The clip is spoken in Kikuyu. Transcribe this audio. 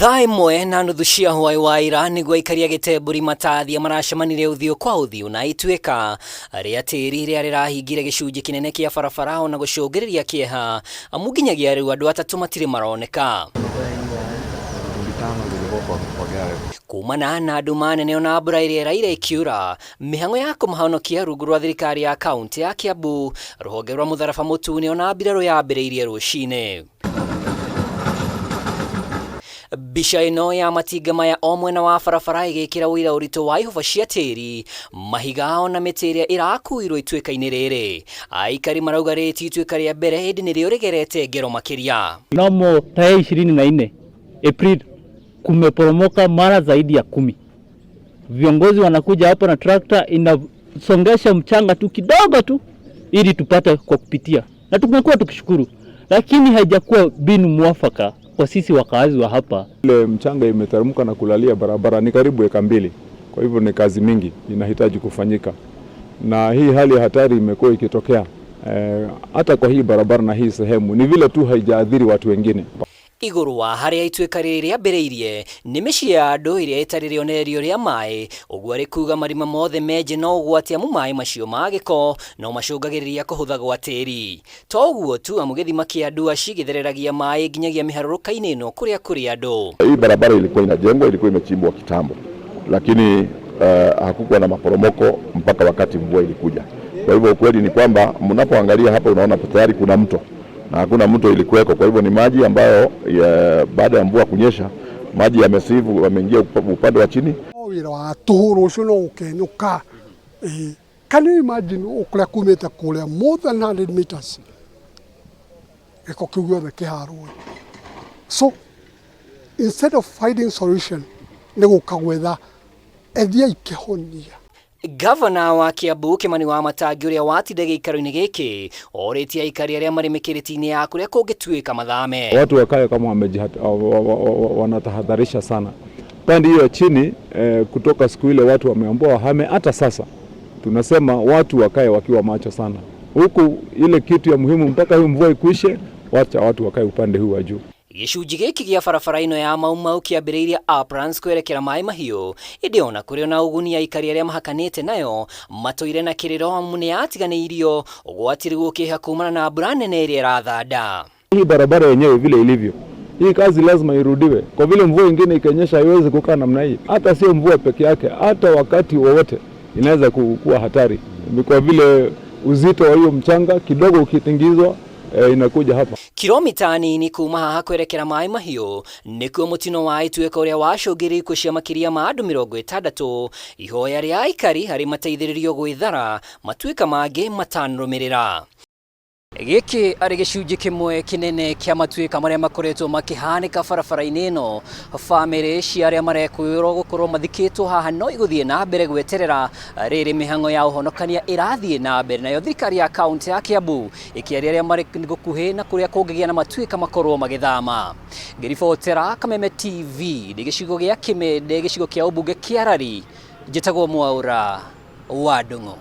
Thaa ĩmwe na nuthu cia hwaĩ wa ira nĩguo aikari a Gĩtembũri Matathia maracemanire ũthiũ kwa ũthiũ na ituĩka rĩa tĩri rĩrĩa rĩrahingire gĩcunjĩ kĩnene kĩa barabara ona gũcũngĩrĩria kĩeha amu nginyagia rĩu andũ atatũ matirĩ maroneka. Kumana na nduma nene ona mbura ĩrĩa ĩraire ĩkiura, mĩhang'o ya kũmahonokia rungu rwa thirikari ya kaunti ya Kiambu, rũhonge rwa mũtharaba mũtune ona mbirarũ yambĩrĩirie rũcinĩ. Mbica ĩno ya matinga maya o mwena wa barabara ĩgĩkĩra ũira ũritũ wa ihũba cia tĩri, mahiga ona mĩtĩ ĩrĩa ĩrakuirwo ituĩka-inĩ rĩrĩ. Aikari marauga rĩrĩ ti ituĩka rĩa mbere ĩndĩ nĩrĩo rĩgerete ngero makĩria. Mnamo tarehe 24 Aprili kumeporomoka mara zaidi ya 10. Viongozi wanakuja hapo na trakta inasongesha mchanga tu kidogo tu ili tupate kwa kupitia, na tumekuwa tukishukuru, lakini haijakuwa mbinu mwafaka kwa sisi wakaazi wa hapa. Ile mchanga imeteremka na kulalia barabara ni karibu eka 2, kwa hivyo ni kazi mingi inahitaji kufanyika, na hii hali ya hatari imekuwa ikitokea hata kwa hii barabara na hii sehemu, ni vile tu haijaathiri watu wengine. Igũrũ wa harĩa ituĩka rĩrĩ rĩambĩrĩirie nĩ mĩciĩ ya andũ ĩrĩa ĩtarĩ rĩonererio rĩa maĩ, ũguo arĩ kuga marima mothe menje no ũgwati amu maĩ macio ma gĩko no macũngagĩrĩria kũhũtha gwa tĩri. To ũguo tu amu gĩthima kĩa Nduaci gĩthereragia maĩ nginyagia mĩharũrũka-inĩ ĩno kũrĩa kũrĩ andũ. Hii barabara ilikuwa inajengwa, ilikuwa imechimbwa kitambo, lakini hakukuwa na maporomoko mpaka wakati mvua ilikuja. Kwa hivyo ukweli ni kwamba mnapoangalia hapa unaona tayari kuna mto na hakuna mto ilikuweko. Kwa hivyo ni maji ambayo baada ya mvua kunyesha maji yamesivu, yameingia upande wa chini. Wira wa tũhũ rũciũ no ũkenyũka. Can you imagine ũkũrĩa kumĩte kũrĩa more than 100 meters gĩko kĩu gĩothe kĩharwo. So instead of finding solution nĩ gũka gwetha endia ikĩhonia. Gavana wa Kiambu Kimani Wamatangi ũrĩa watinda gĩikaro-inĩ gĩkĩ orĩtie aikari arĩa marĩ mĩkĩrĩti-inĩ ya kũrĩa kũngĩtuĩka mathame. Watu wakae kama wanatahadharisha sana pande hiyo ya chini kutoka siku ile watu wameambiwa wahame. Hata sasa tunasema watu wakae wakiwa macho sana, huku ile kitu ya muhimu mpaka hii mvua ikwishe, wacha watu wakae upande huu wa juu. Gĩcunjĩ gĩkĩ gĩa barabara ĩno ya Mau Mau kĩambĩrĩirie Uplands kwerekera Maĩ Mahiũ, ĩndĩ ona kũrĩ na ũguni aikari arĩa mahakanĩte nayo matũire na kĩrĩro amu nĩ yatiganĩirio ũgwati rĩu ũkĩha kumana na mbura nene ĩrĩa ĩrathanda. Hii barabara yenyewe vile ilivyo, hii kazi lazima irudiwe, kwa vile mvua ingine ikinyesha haiwezi kukaa namna hii. Hata sio mvua peke yake, hata wakati wowote inaweza kuwa hatari, kwa vile uzito wa hiyo mchanga kidogo ukitingizwa inakuja hapa. Kilomita nini kuma haha kwerekera Maĩ Mahiũ nĩkuo mũtino wa ituĩka ũrĩa wacũngĩrĩirie ikuũ cia makĩria ma andũ 60, ihoya rĩa aikari harĩ mateithĩrĩrio gwĩthara matuĩka mangĩ matanarũmĩrĩra. Gĩkĩ arĩ gĩcunjĩ kĩmwe kĩnene kĩa matuĩka marĩa makoretwo makĩhanĩka barabara-inĩ ĩno. Bamĩrĩ cia arĩa marekũĩrwo gũkorwo mathikĩtwo haha no igũthiĩ na mbere gweterera rĩrĩ mĩhang'o ya ũhonokania ĩrathiĩ na mbere, nayo thirikari ya kaunti ya Kiambu ĩkĩaria arĩa marĩ gũkuhĩ na kũrĩa kũngĩgĩa na matuĩka makorwo magĩthama. Ngĩribotera Kameme TV ndĩ gĩcigo gĩa Kĩmende, gĩcigo kĩa ũmbunge kĩa Rari, njĩtagwo Mwaũra wa Ndung'u.